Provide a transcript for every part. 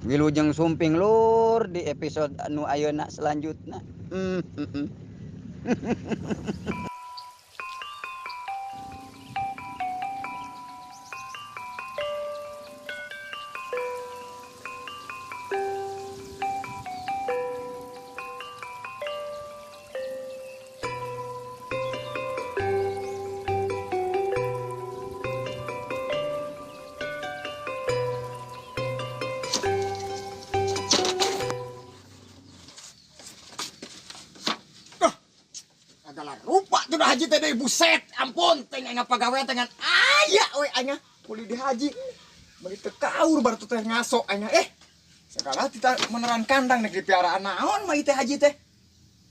Wilujeng sumping lur di episode anu ayeuna selanjutna. Rupa tuh haji teh deui buset, ampun teh aing pagawean teh ngan aya we aing kuli di haji. Meuli teu kaur bar teh ngaso aing segala tita meneran kandang nek dipiaraan naon mah teh haji teh.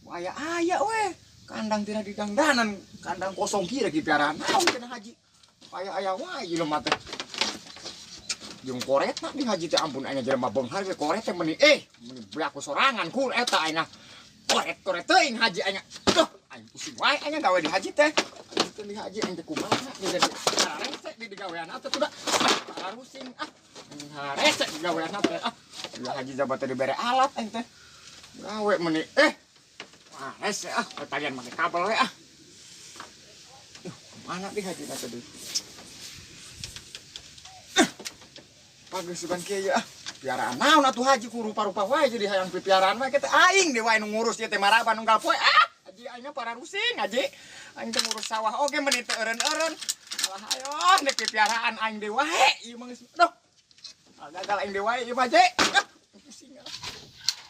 Aya aya we kandang tina didangdanan, kandang kosong kieu rek dipiaraan naon cenah haji. Aya aya wae jelema teh. Jeung koretna di haji teh ampun aing jelema beunghar ge koret teh meuni meuni beak sorangan kur eta aing. Koret-koret teuing haji aing. Duh, aing pusing wae aing gawe di haji teh. Aing teh di haji aing teh kumaha jadi harese di digawean teh kuda. Harusing ah. Harese di gawean teh ah. Di haji jabat teh dibere alat aing teh. Gawe meuni wah rese ah, talian make kabel we ah. Duh, mana di haji teh deui. Bagus sugan kieu ah. Piaraan naon atuh haji ku rupa-rupa wae jadi hayang pipiaraan wae teh aing deui wae nu ngurus ieu teh maraban unggal poe ah. Haji aing para rusing haji. Aing teh ngurus sawah oge meuni teu eureun-eureun. Alah ayo nek pipiaraan aing deui wae ieu mah geus duh. Gagal aing deui wae ieu mah haji. Ah, pusing ah.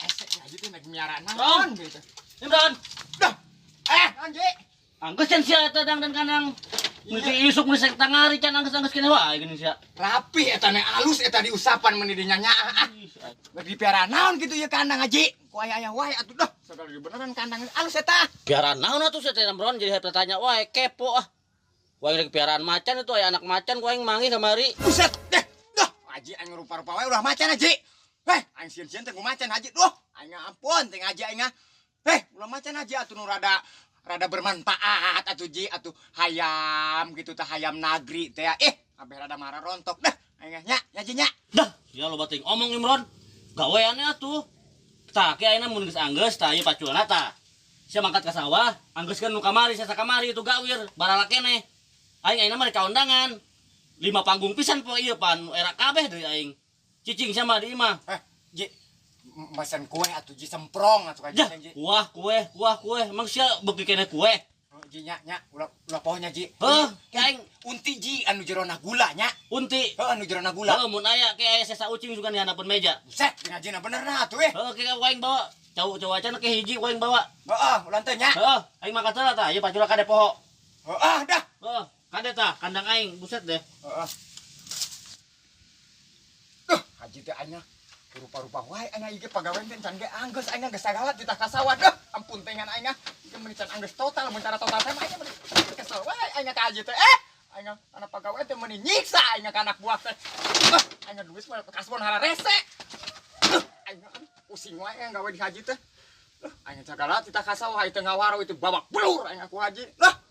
Esek haji teh nek miaraan naon gitu. Imron. Duh. Haji. Anggeus can sia eta dang dan kandang. Mesti isuk mesti tangari can anggeus-anggeus keneh wae geuning sia. Rapi eta ne alus eta diusapan meuni dinyanyaa ah. Rek dipiaraan naon kitu ieu kandang haji. Ku aya-aya wae atuh dah. Sagala beneran kandang alus eta. Piaraan naon atuh sia teh Imron jadi hayang tanya wae kepo ah. Ku aing rek piaraan macan itu aya anak macan ku aing manggih kamari. Buset deh. Duh, haji aing rupa-rupa wae ulah macan haji. Heh, aing sieun-sieun teh ku macan haji. Duh, aing ampun teh haji aing. Heh, ulah macan haji atuh nu rada rada bermanfaat atuh ji atuh hayam gitu teh hayam nagri teh abeh rada marah rontok dah aing nya nya ji nya. Dah, ya loba teuing omong Imron. Gaweannya atuh. Tah ke ayeuna mun geus anggeus tah ieu paculna tah. Sia mangkat ka sawah, anggeuskeun nu kamari sia sakamari itu gawir barala keneh. Aing ayeuna mah rek ka undangan. 5 panggung pisan poe ieu pan era kabeh deui aing. Cicing sia mah di imah. Ji mesen kue atuh ji semprong atuh ka ji. Kuah kue, kuah kue. Emang sia beuki keneh kue? Ji nya nya ulah ulah poho nya ji. Heuh, aing unti ji anu jerona gula nya. Unti. Heuh anu jerona gula. Heuh mun aya ke aya sesa ucing juga di handapeun meja. Buset, ngajina bener nah atuh eh. Heuh ke aing bawa. Cau-cau acan ke hiji ku aing bawa. Heeh, ulah teh nya. Heuh, aing mangkat heula tah, ieu pacula kade poho. Heeh, dah. Heuh, kade tah kandang aing, buset deh. Heeh. Duh, haji teh aing rupa-rupa wae aing ieu pagawean teh can ge anggeus aing geus sagala ditah ka sawah duh ampun teh ngan aing ieu meuni can anggeus total mun cara total teh mah aing meuni kesel wae aing ka haji teh aing anak pagawean teh meuni nyiksa aing ka anak buah teh aing duit mah kasbon hararese duh aing pusing wae aing gawe di haji teh duh aing sagala titah ka sawah teu ngawaro itu babak belur aing ku haji lah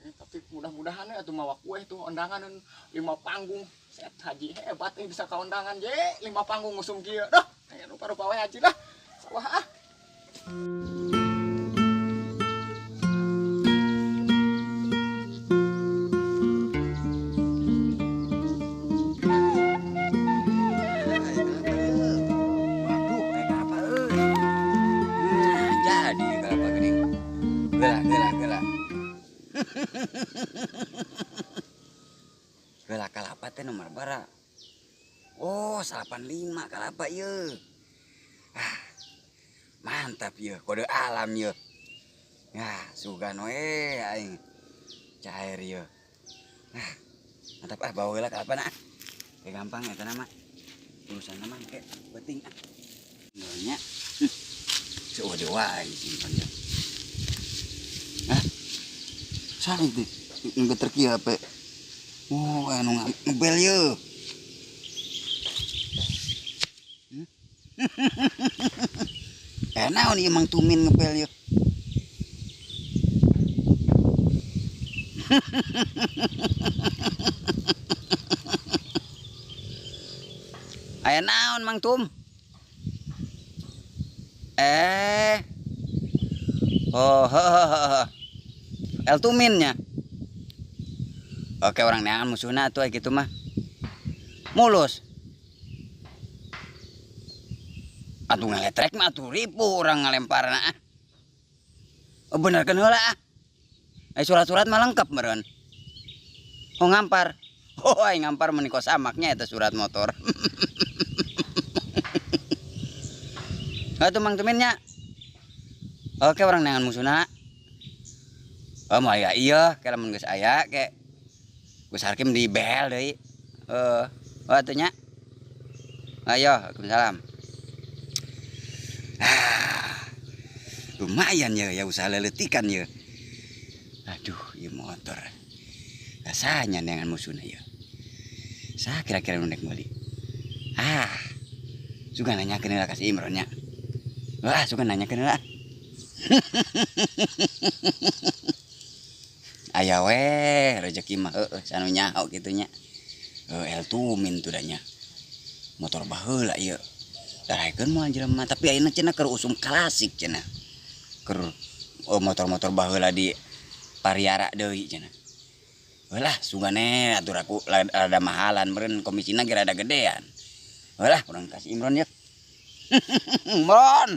tapi mudah-mudahan atuh mawa kue tuh undangan 5 panggung. Set haji hebat nih bisa ka undangan je 5 panggung ngusum kieu. Duh, aya rupa-rupa wae haji lah. Sawah ah. Waduh, kayak apa euy? Nah, jadi kalapa geuning. Geula geula geula. Geula kalapa teh nomor bara. Oh, 85 kalapa ieu. Ah, mantap ieu, kode alam ieu. Nah, sugan we aing. Cair ieu. Nah, mantap ah bawa heula kalapa na. Kayak gampang eta mah. Urusan mah engke penting ah. Nya. Seueuh deui wae simpan ya. Ah. Saha teh? Ngeter kieu HP. Oh, anu ngebel ieu. Naon ieu Mang Tumin ngebel ieu? Aya naon Mang Tum? Oh, hehehe. El Tuminnya. Oke, orang neangan musuhna atuh gitu mah. Mulus. Atuh ngaletrek mah atuh ribu orang ngalemparna ah. Oh, benerkeun heula ah. Surat-surat mah lengkap meureun. Oh ngampar. Oh aing ngampar meuni kos samaknya eta surat motor. Atuh Mang Tuminnya. Oke, orang neangan musuhna. Oh moal aya ieu, ke lamun geus aya ke Gus Harkim di behel deui. Oh atuh nya. Ayo, waalaikumsalam. Ah, lumayan ya, ya usaha leletikan ya. Aduh, ieu motor. Rasanya neangan musuhna ya. Sa kira-kira nu nek meuli. Ah, suka nanyakeun heula ka si Imron nya. Wah, suka nanyakeun heula. Aya we rezeki mah heueuh sanu nyaho kitu nya. El Tumin tuh nya. Motor baheula ieu. Daraekeun moal jelema tapi ayeuna cenah keur usum klasik cenah. Keur motor-motor baheula di pariara deui cenah. Heulah sugane atur aku rada mahalan meureun komisina ge rada gedean. Heulah urang kasih Imron ya. Imron.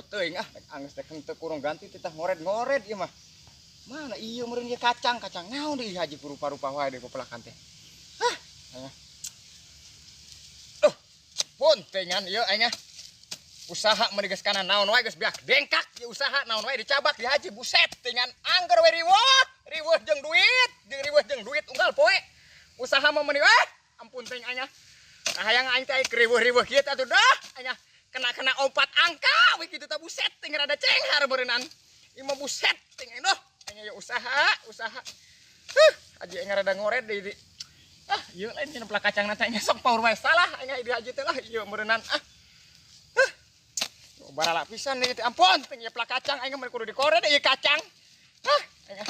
Teuing ah, anggeus teh henteu kurang ganti titah ngored-ngored ieu mah. Mana ieu meureun ieu kacang, kacang naon deui haji rupa-rupa wae deui pepelakan teh. Hah? Duh, puntingan ieu aing ah. Usaha meuni geus kana naon wae geus beak dengkak ieu usaha naon wae dicabak di haji buset tingan angger we riweuh, riweuh jeung duit, jeung riweuh jeung duit unggal poe. Usaha mah meuni weh, ampun teuing aing ah. Hayang aing teh riweuh-riweuh kieu atuh dah aing ah. Kena-kena 4 angka we kitu tah buset ting rada cenghar beureunan. Ieu mah buset ting aduh, aing aya usaha, usaha. Huh, haji aing rada ngored deui di. Ah, ieu lain cenah pelak kacang na teh sok paur wae salah aing di haji teh lah ieu beureunan ah. Huh. Barala pisan deui teh ampun ting ieu pelak kacang aing mah kudu dikored ieu kacang. Hah, aing.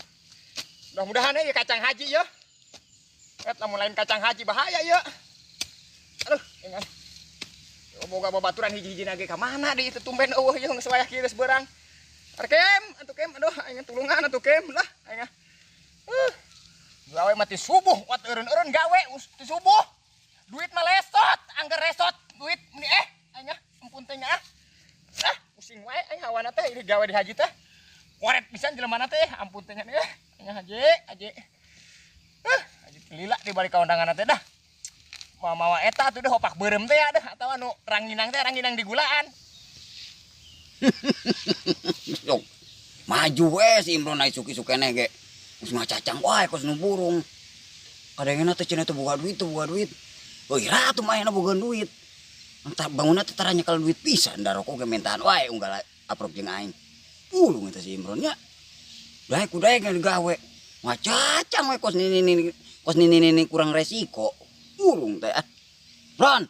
Mudah-mudahan ieu kacang haji ieu. Et lamun lain kacang haji bahaya ieu. Aduh, aing. Boga babaturan hiji-hiji nage ka mana deui itu tumben eueuh ieu geus wayah kieu geus beurang. Arkem, atuh kem, aduh aing tulungan atuh kem lah aing. Gawe mati subuh, wat eureun-eureun gawe ti subuh. Duit mah lesot, angger resot duit meni aing ampun teh ah. Ah, pusing wae aing hawana teh ieu gawe di haji teh. Koret pisan jelema teh, ampun teh aing haji, haji. Haji lila di balik ka undangan teh dah. Mawa eta atuh deh opak beureum teh ya deh atawa nu ranginang teh ranginang di gulaan. Sok maju we si Imron ai suki-sukene ge. Geus ngacacang wae kos nu burung. Kadangna teh cenah teh boga duit, teh boga duit. Euy ratu mah ayeuna boga duit. Entar bangunna teh tara nyekel duit pisan da rokok ge mintaan wae unggal aprok jeung aing. Pulung eta si Imron nya. Daek kudaek gawe. Ngacacang we kos nini-nini, kos nini-nini kurang resiko. Burung teh. Ron.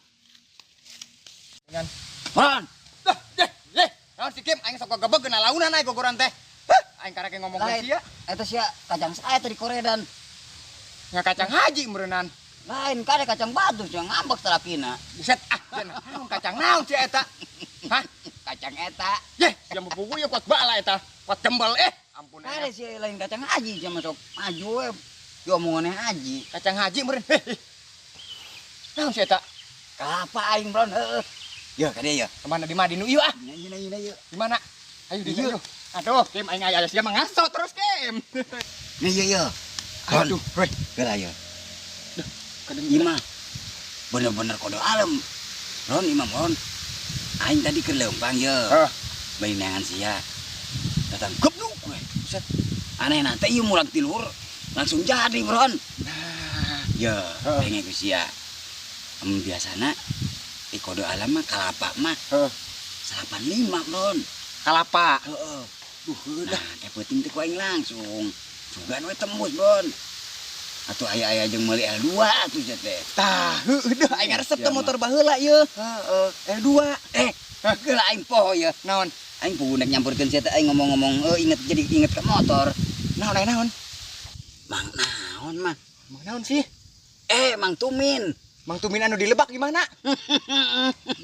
Ngan. Ron. Dah, deh, deh. Naon si Kim aing sok gagebeg geuna launan aing gogoran teh. Hah, aing karek ngomong ke sia. Eta sia kacang saya teh di koredan. Nya kacang haji meureunnan. Lain kade kacang batu sia ngambek salakina. Buset ah, naon kacang naon sia eta? Hah? Kacang eta. Yeh, sia bubu ye kuat bala eta. Kuat gembel ampun. Kade sia lain kacang haji sia masuk maju we. Diomongannya haji. Kacang haji meureun. Naon sia eta? Kalapa aing Bron heueuh. Yo ka dieu yo. Kemana di mana di nu ieu ah? Nya nya nya. Di mana? Ayo di dieu. Aduh, Kim aing aya sia mah ngaso terus Kim. Nya ieu yo. Aduh, weh. Geura ieu. Duh, kadang ieu mah bener-bener kode alam. Ron imam Ron. Aing tadi keur leumpang ye. Heeh. Bari neangan sia. Datang gebluk we. Buset. Aneh na teh ieu mulang ti luhur langsung jadi Ron. Nah, ye, denge ku sia. Biasana di kode alam mah kalapa mah. Heeh. 85 Ron. Kalapa. Heeh. Duh, heueuh dah. Nah, teh peuting teh ku aing langsung. Sugan we tembus, Ron. Atuh aya-aya jeung meuli L2 atuh sia teh. Tah, heueuh deuh aing resep Sia teh motor baheula ieu. Heeh. L2. Geula aing poho ieu. Naon? Aing puguh nek nyamperkeun sia teh aing ngomong-ngomong inget jadi inget ke motor. Naon aya naon? Mang naon mah? Mang naon sih? Mang Tumin. Mang Tumin anu dilebak gimana?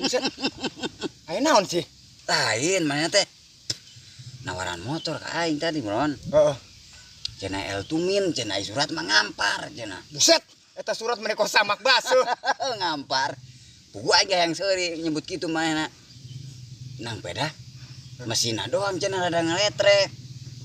Buset. Aya naon sih? Lain mana teh? Nawaran motor ka aing tadi, Bron. Heeh. Cenah El Tumin, cenah surat mah ngampar cenah. Buset, eta surat mereka samak basuh. Ngampar. Puguh aing hayang seuri nyebut kitu manehna. Nang peda mesinna doang cenah rada ngeletrek.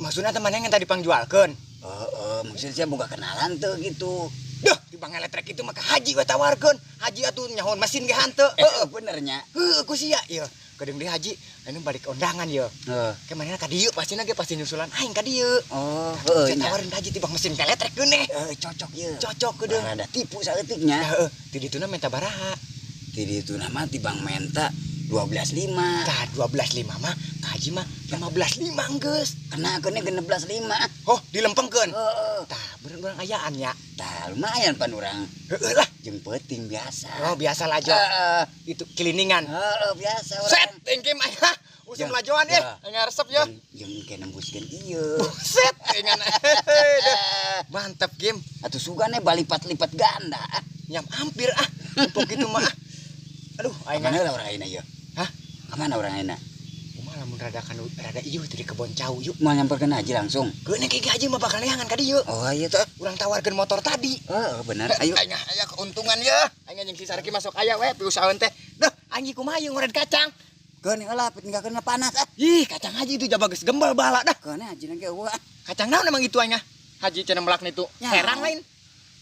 Maksudna teh maneh tadi pangjualkeun? Heeh, maksudnya sia boga kenalan teu gitu. Duh, di bang elektrik itu maka haji we tawarkeun. Haji atuh nyahoan mesin ge hanteu. Heeh, bener nya. Heueuh ku sia ieu. Kedeung deui haji, anu balik undangan ieu. Heeh. Ke manehna ka dieu pastina ge pasti nyusulan aing ka dieu. Oh, heueuh Sia nya. tawarin haji tibang mesin elektrik geuneh. Heeh, cocok ieu. Cocok kedeung. Rada tipu saeutik nya. Heeh, ti dituna menta baraha. Ti dituna mah tibang menta 12.5. Tah 12.5 mah ka haji mah 15.5 geus. Kena keuneh 16.5. Oh, dilempengkeun. Heeh. Tah, bener urang ayaan nya. Tah, lumayan pan urang. Heeh lah. Jeung peuting biasa. Oh, biasa lajo. Heeh. Itu kiliningan. Heeh, biasa urang. Set, tingkim aya. Usum lajoan Ya. eh, ngaresep ya. Jeung ke nembuskeun ieu. Buset, dengan mantap game. Atuh sugane balipat-lipat ganda. Nyam hampir ah. Untuk itu mah. Aduh, aing Kamana lah urang ayeuna ieu? Hah? Kamana urang ayeuna? Kumaha lamun rada kanu rada ieu teh di kebon cau yuk. Mau nyamperkeun haji langsung. Geuneh ke haji mah bakal neangan ka dieu. Oh, iya tuh. Urang tawarkeun motor tadi. Heeh, bener. Ayo. Aing aya keuntungan ye. Aing jeung si Sarki masuk aya we piusahaeun teh. Duh, anjing kumaha ieu ngored kacang. Geuneh heula tinggalkeun panas ah. Ih, kacang haji itu jaba geus gembel bala dah. Geuneh haji ge eueuh. Kacang naon emang itu aing ah? Haji cenah melak nitu. Ya. Herang lain.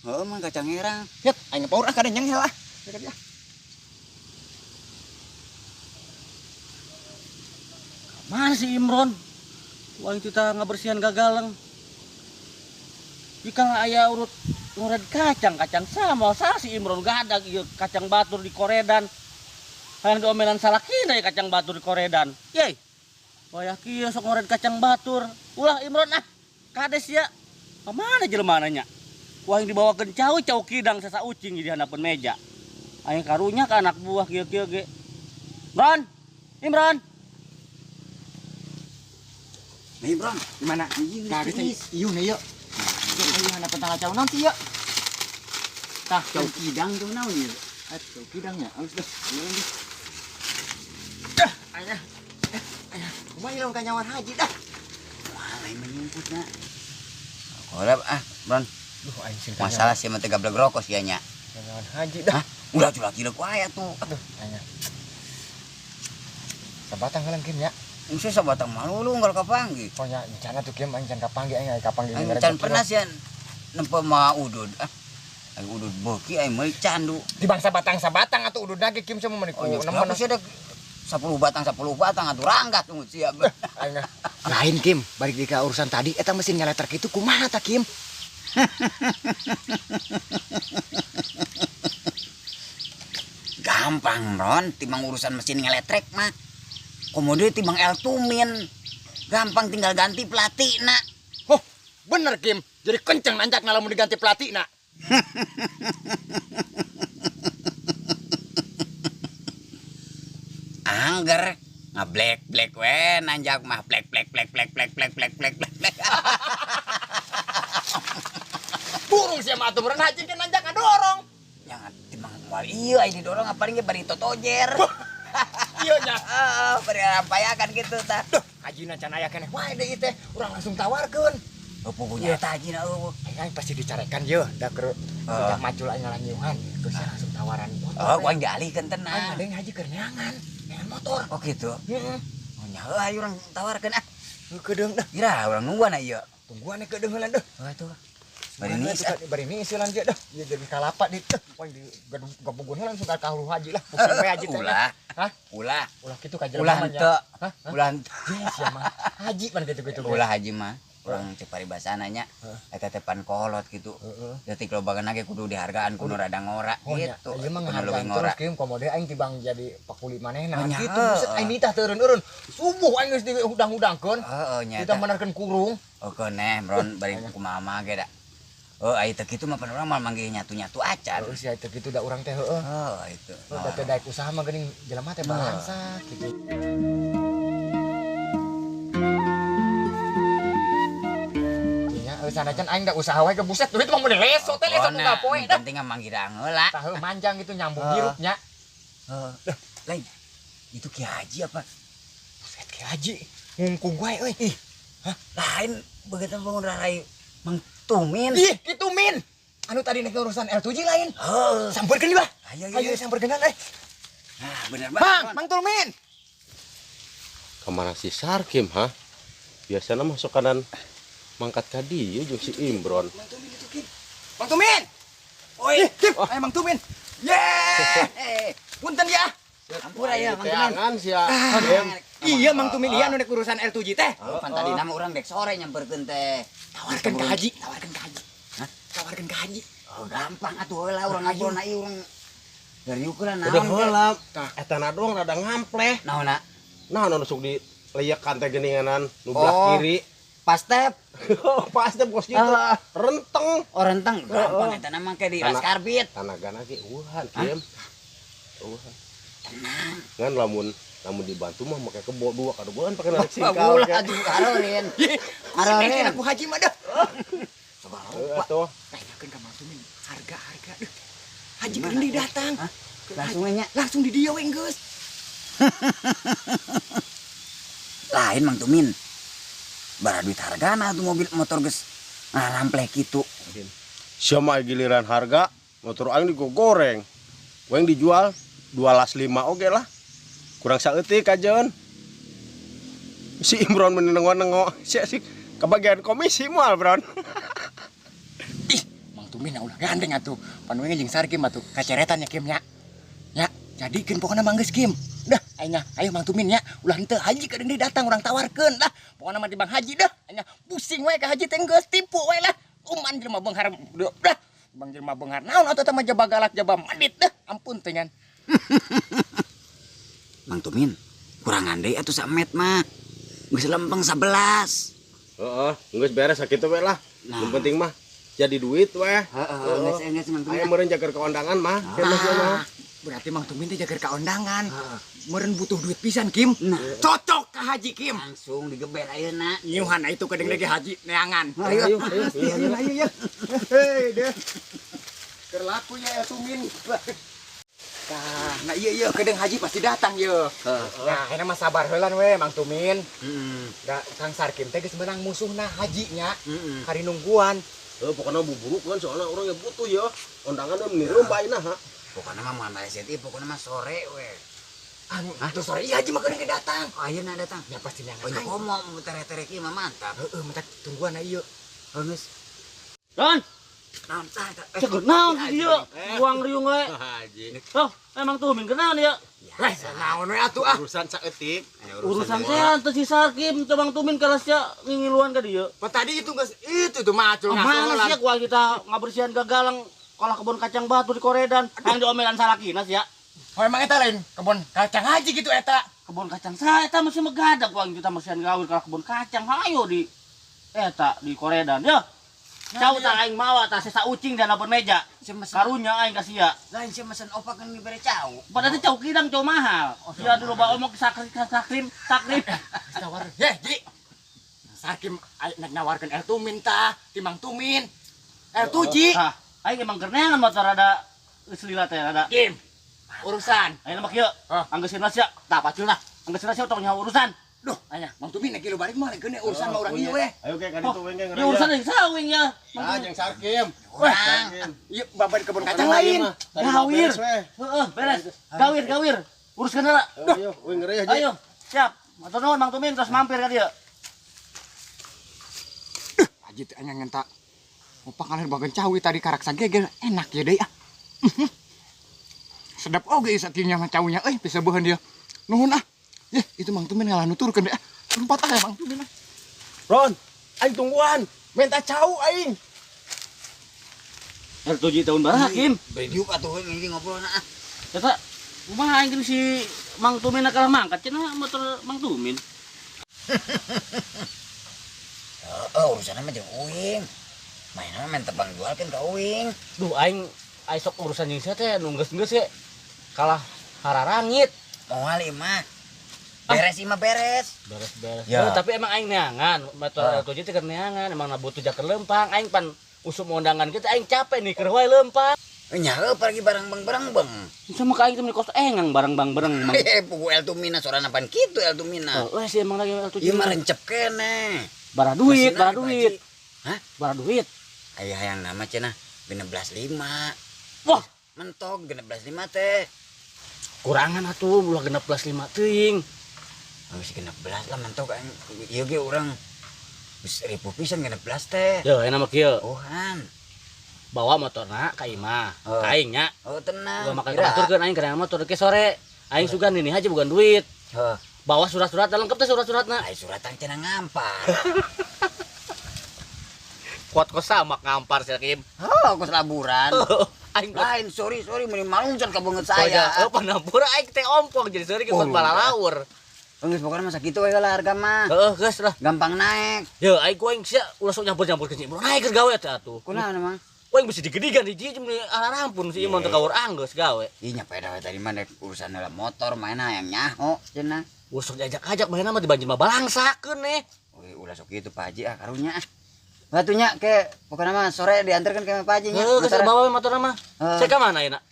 Heuh mah kacang herang. Yet, aing power ah kada nyeng heula. Mana si Imron? Wah kita ngabersihan gagaleng. Jika aya urut ngored kacang, kacang sama sa si Imron gadag ieu kacang batur di koredan. Hayang diomelan salakina ya kacang batur di koredan. Yey. Wayah kieu sok ngored kacang batur. Ulah Imron ah. Kades ya. Kamana jelema nya? Wah yang dibawakeun cau cau kidang sasa ucing di handapeun meja. Aing karunya ka anak buah kieu-kieu ge. Imron. Imron. Nih, Bro, Gimana? Nah, Nah, geus ieu nih yuk. Ieu hana pentang cau naon sih yuk? Tah, cau kidang tuh naon ieu? Cau kidangnya. Alus dah. Dah, aing. Aing, kumaha ieu lamun kanyawan haji dah. Wah, lain menyumputna. Kolab ah, Bron. Duh, aing sing Masalah sih mah teh gablek rokok sia nya. Kanyawan haji dah. Hah? Ulah tuh lagi leuk wae atuh. Aduh, aing. Sabatang heula game nya. Engse sabatang malu lu unggal kapanggih. Oh nya, rencana tuh game aing can kapanggih aing kapanggih. Aing can pernah sia nempo mah udud ah. Aing udud beuki aing meuli candu. Di bangsa batang-sabatang atuh udud lagi game sama meniku. Oh, nya sih ada 10 batang 10 batang atuh ranggat tunggu sia. Aing lain Kim, balik di ka urusan tadi eta mesin ngeletrek itu kumaha ta Kim? Gampang, Ron, timbang urusan mesin ngeletrek mah. Komodo timbang El Tumin. Gampang tinggal ganti pelatih nak. Oh, bener Kim. Jadi kenceng nanjak lamun diganti pelatih nak. Angger ngablek-blek we nanjak mah blek blek blek blek blek blek blek blek blek blek. Burung sia mah atuh meureun haji ke nanjak ngadorong. Jangan timbang moal ieu aya didorong paling ge bari totojer. Iya nya. Heeh, bari rampayakan gitu tah. Duh, hajina can aya keneh wae deui teh. Urang langsung tawarkeun. Oh, pugunya eta hajina eueuh. Aing pasti dicarekan ye, da keur sejak macul aing ngalanyiuhan. Terus sia langsung tawaran motor. Oh, ku aing dialihkeun tenang. Aing ada haji keur neangan, neangan motor. Oh gitu. Heeh. Oh nya heuh ayo urang tawarkeun ah. Heuh kedeung dah. Ira urang nungguan ieu. Tungguan we kedeung heula deh. Oh atuh. Bari niis ah. Bari niis heula dia dah. Ieu jadi kalapa di teh. Wah di gabugun heula langsung ka kahulu haji lah. Pusing we haji teh. Ulah. Hah? Ulah. Ulah kitu ka jelema Ulah mah nya. henteu. Hah? Ulah henteu. Ye sia mah. Haji pan kitu-kitu. Ulah haji mah. Urang cek paribasana nya. Eta teh pan kolot gitu. Heeh. Detik lobagan ge kudu dihargaan kudu rada ngora Oh, nya. gitu. Ieu mah Kudu leuwih ngahargaan ngora. terus Kim komo deui aing tibang jadi pakuli manehna Oh, nya, kitu. Buset aing nitah teu eureun-eureun. Subuh aing geus dihudang-hudangkeun. Heeh nya. Kita menerkeun kurung. Oke neh, Bron bari kumaha mah ge da. Oh, aya teu kitu mah pan urang mah manggih nyatu-nyatu acan. Heeh sia teu kitu da urang teh heueuh. Oh, itu. Da teh daek usaha mah geuning jelema teh balangsa kitu. Nya sanajan aing da usaha wae ge buset duit mah mun leso teh leso unggal poe dah. Penting mah manggih heula. Tah heuh manjang gitu nyambung hirup nya. Heeh. Lain. Itu Ki Haji apa? Buset Ki Haji ngungkung wae euy. Ih. Hah? Lain begitu bangun rarai Mang Tumin. Ih, Ki Tumin. Anu tadi nek urusan L7 lain. Heeh. Sampeurkeun bah. Ayo, ayo sampeurkeun euy. Nah, bener banget. Mang, Mang Tumin. Kemana si Sarkim, ha? Biasanya masuk kanan mangkat ka dieu jeung si Imron. Mang Tumin itu, Kim. Mang Tumin. Oi, Kim. Ayo Mang Tumin. Yeay. Punten ya. Ampura ya, Mang Tumin. Sia. Iya, Mang Tumin iya nu nek urusan L7 teh. Oh, pan tadi nama urang dek sore nyamperkeun teh. Tawarkeun ka Haji, tawarkeun ka Haji. Hah? Tawarkeun ka Haji. Oh, gampang atuh heula urang ngobrol na ieu urang. Dari ukuran naon. Udah heula. Eta na doang rada ngampleh. Naonna? Naon anu sok di leyekan teh geuninganan nu belah kiri. Pastep. Pastep bos gitu. Renteng. Oh, renteng. Gampang eta mah ke di las karbit. Tanagana ge eueuhan, Kim. Eueuhan. Tenang. Ngan lamun dibantu mah make kebo dua kaduaan pake narik singkal. Ulah atuh arorin. Arorin aku Haji mah dah. Heeh atuh. Tanyakeun ka Mang Tumin harga-harga. Haji keun datang. Langsung nya. Langsung di dieu we geus. Lain Mang Tumin. Bara duit hargana atuh mobil motor geus ngarampleh kitu. Sia mah giliran harga motor aing digogoreng. Waeng dijual 2,5 oge lah. Kurang saeutik kajeun. Si Imron menengo-nengo, si asik kebagian komisi moal, Bron. Ih, Mang Tumin ulah gandeng atuh. Panuing jeung Sarkim atuh, kaceretan nya Kim nya. Nya, jadikeun pokona mah geus Kim. Dah, aing ayo Mang Tumin nya, ulah henteu Haji ka deui datang urang tawarkeun lah. Pokona mah di Bang Haji dah. Aing pusing we ka Haji teh geus tipu we lah. Uman jelema beunghar dah. Bang jelema beunghar naon atuh teh mah jaba galak jaba madit dah. Ampun teh ngan. Mang Tumin, kurangan deui atuh samet mah. Geus lempeng 11. Heeh, geus beres sakitu we lah. Nah. Nu penting mah jadi duit we. Heeh, geus Mang Tumin. Aya meureun jagar ka ondangan mah. Ah, berarti Mang Tumin teh jagar ka ondangan. Meureun butuh duit pisan Kim. Nah. Cocok ka Haji Kim. Langsung digeber ayeuna. Nyiuhan itu kedeung lagi Haji neangan. Ayo, ayo, ayo, ayo ya. Hei deh. Keur laku ya Tumin. Nah, iya iya kedeung Haji pasti datang ye. Nah, ayeuna mah sabar heulan we Mang Tumin. Heeh. Da Kang Sarkim teh geus meunang musuhna Haji nya. Heeh. Hari nungguan. Heuh, pokona buburu kan soalna urang ge butuh ye. Ondangan mah nirumba ayeuna ha. Pokona mah moal maleset ieu pokona mah sore we. Anu, tuh sore iya Haji mah kedeung ge datang. Oh, ayeuna datang. Ya pasti neangan. Oh, nya komo mun tere-tere kieu mah mantap. Heeh, mentak tungguan ieu. Heuh geus. Don. Naon tah eta? Ceuk naon di dieu? Buang riung we. Haji. Oh, emang Tumin kenaon ya? Weh, naon we atuh ah. Urusan saeutik. Urusan teh teu si Sarkim teu Mang Tumin kalah sia ngingiluan ka dieu. Pa tadi itu geus itu tuh macul Mana sia kuah kita ngabersihan gagalang kalah kebun kacang batu di Koredan. Yang diomelan salakina sia. Oh emang eta lain kebun kacang Haji gitu eta. Kebun kacang sa eta masih megadak kuah kita bersihan gawir kalah kebun kacang hayo di eta di Koredan. Yo. Cau tah aing mawa tah sesa ucing dan apun meja. Karunya aing ka sia. Lain sia mesen opak kan dibere cau. Padahal cau kidang cau mahal. Sia dulu ba omong sakrim sakrim sakrim. Tawar. Ye, Ji. Sakim aing nawarkeun El Tumin tah, ti Mang Tumin. El Tuji. Tah, aing emang gerneangan motor rada geus lila teh rada. Kim. Urusan. Aing mah kieu. Anggeuskeun sia. Tah pacul lah. Anggeuskeun sia tong nyaho urusan. Duh, aya Mang Tumin lagi lu balik mah lagi urusan mah urang ieu we. Ayo ke ka ditu we ge Ya urusan jeung sawing ya. Ah, jeung Sarkim. Wah, ieu babar kebun kacang lain. Gawir. Heeh, beres. Gawir, gawir. Uruskeun heula. Ayo, we ngeureuh Ayo, siap. Matur nuhun Mang Tumin terus mampir ka dieu. Duh, Haji teh anya ngenta. Opak ngalir bageun cawi tadi karak sagegel enak ya deui ah. Sedap oge sakieu mah cawinya euy bisa beuheun dia. Nuhun ah. Yeh, itu Mang Tumin ngalah nuturkeun deh. Lompat ah Mang Tumin ah. Ron, aing tungguan. Minta cau aing. R7 tahun baru Hakim. Bediuk atuh ini ngobrolna ah. Eta kumaha aing si Mang Tumin kalah mangkat cenah motor Mang Tumin. Heeh, urusanna mah jeung uing. Mainan main tebang jual kan ka uing. Duh aing aing sok urusan jeung sia teh nu geus-geus ge kalah hararangit. Moal ieu mah. Beres ieu mah beres. Beres-beres. Ya. Oh, tapi emang aing neangan, motor Ah. L7 teh keur neangan, emang na butuh jaker lempang, aing pan usum undangan kita aing capek nih keur wae lempang. Nya heuh pergi barang beng barang beng. Sama ka aing teh meuni kos engang barang bang bereng mang. Eh pugu El Tumina sorana pan kitu El Tumina. Oh, sih emang lagi L7. Ieu mah rencep keneh. Bara duit, Masih bara naik, duit. Pak Haji. Hah? Bara duit. Aya hayang nama cenah 16.5. Wah, Mentok 16.5 teh. kurangan atuh ulah 16.5 teuing. Geus 16 lah mentok aing ieu ge urang geus ribu pisan 16 teh. Yo, enak mah kieu. Oh han. Bawa motorna ka imah. Oh. Ka aing nya. Oh tenang. Gua makan Kira. kabaturkeun aing kana motor ke sore. Aing sugan ini aja bukan duit. Heuh. Bawa surat-surat lengkap teh surat-suratna. Ai suratan cenah ngampar. Kuat kok sama ngampar sih Kim. Oh, kos laburan. Aing Lain sorry sorry meni malungcan ka beungeut saya. saya. Oh, panampura aing teh ompong jadi seurik Oh, ikut balalaur. Geus pokokna masa kitu we lah harga mah. Heeh, geus lah. Gampang naik. Yo, aing ku aing sia ulah sok nyampur-nyampur ke si Imron. Naik keur gawe teh atuh. Kunaon emang? Ku aing bisa digedigan hiji meuni ararampun si Imron teh kaur anggeus gawe. Ih nya peda we tadi mah rek urusan dalam motor mainna yang nyaho cenah. Ulah sok diajak-ajak mainna mah di banjir mah balangsakeun nih. Wih, ulah sok kitu Pak Haji ah karunya ah. Batunya ke pokokna mah sore diantarkan ke Pak Haji nya. Heuh, geus bawa we motorna mah. Heeh. Saya ka mana ayeuna?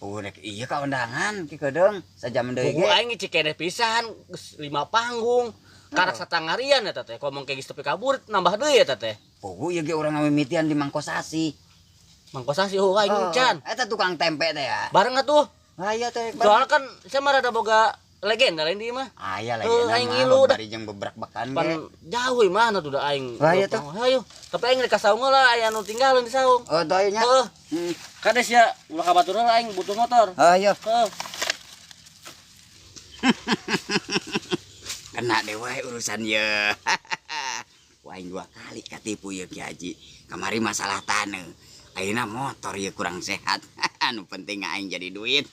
Oh, rek iya ka undangan ki kedeung sajam deui Buku ge. aing cikeneh pisan geus 5 panggung. Karak satangarian eta teh, ngomong kayak geus tepi kabur nambah deui eta teh. Pugu ieu ge urang ngamimitian di Mangkosasi. Mangkosasi heuh aing Oh, can. Eta tukang tempe teh ya. Bareng atuh. Lah iya teh. Soalnya kan saya mah rada boga legenda lain di mah. Aya Heuh, legenda aing mah ngilu dah. bari jeung bebrak-bekan Pan ge. jauh ieu mah tuh da aing. Lah, iya tuh. Hayu. Tapi aing rek ka saung lah aya nu tinggalin di saung. Oh, teu nya. Heuh. Hmm. Kades ya ulah ka batur lah aing butuh motor. Oh, iya. Heuh. Kena deh wae urusan ye. Wah, aing 2 kali katipu ye Ki Haji. Kamari masalah taneuh. Ayeuna motor ye kurang sehat. Anu penting aing jadi duit.